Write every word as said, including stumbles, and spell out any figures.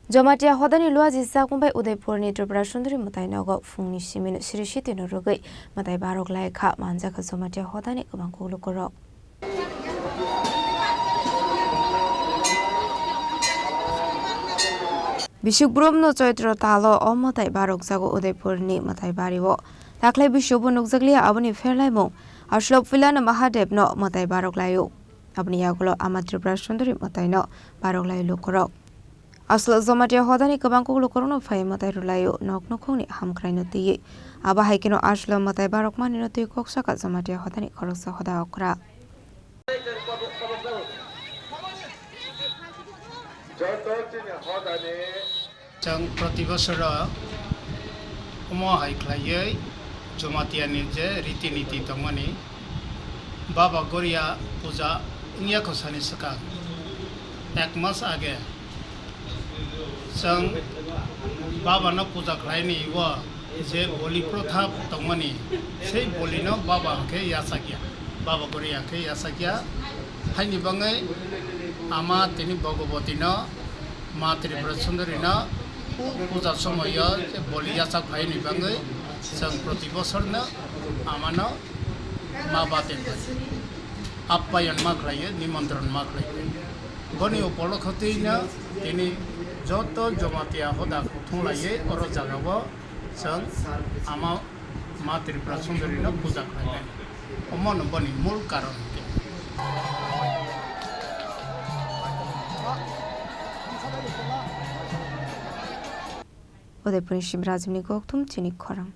Jamatia hodani luaji chakmung bai Udaipurni Tripura Sundari mwtai nogo phungni simino siri sitino rwgwi mwtai barok lai kha, manjakha Jamatia hodani kwbang kuklukurok. Bishik brumno Choitro talo o mwtai barokjago Udaipurni mwtai bario. Takhlai bisio bo nukjakliya aboni pherlaimung. Aswlok puilano Mahadevno mwtai barok laio. Aboni yagulo Ama Tripura Sundari mwtaino barok lai lukurok. Aswlok Jamatia hodani kwbang kuklukurokno phai mwtai rwlaio, nok nukhungni hamkraino twiwi. Abo hai kheno aswlok mwtai barokmanino twi kok saka Jamatia hodani khoroksa hoda okra. Chwng proti bosoro omo hai khlaiwi Jamatia ni je riti niti tongmani, Baba Goria puja wngya kho sani swkang, ek mas age. Chwng Baba no puja khlaini o je boli protha tongmani, sei boli no Baba hwnkhe yachakya, Baba Goria hwnkhe yachakya. Haini bagwi Ama tini Bhagavati no, Ma Tripura Sundari no puja somoyo je boli yachak phaini bagwi chwng proti bosor no Ama no ma bate apayan ma khlaiyo, nimontron ma khlaiyo. Boni upolokho twi no tini joto Jamatia hoda kuthung laiwi oro jagao chwng Ama Ma Tripura Sundari no puja khlainai. Omo no boni mul karon hwnkhe. Udaipurni Shibrajibni kokthum chini khorang.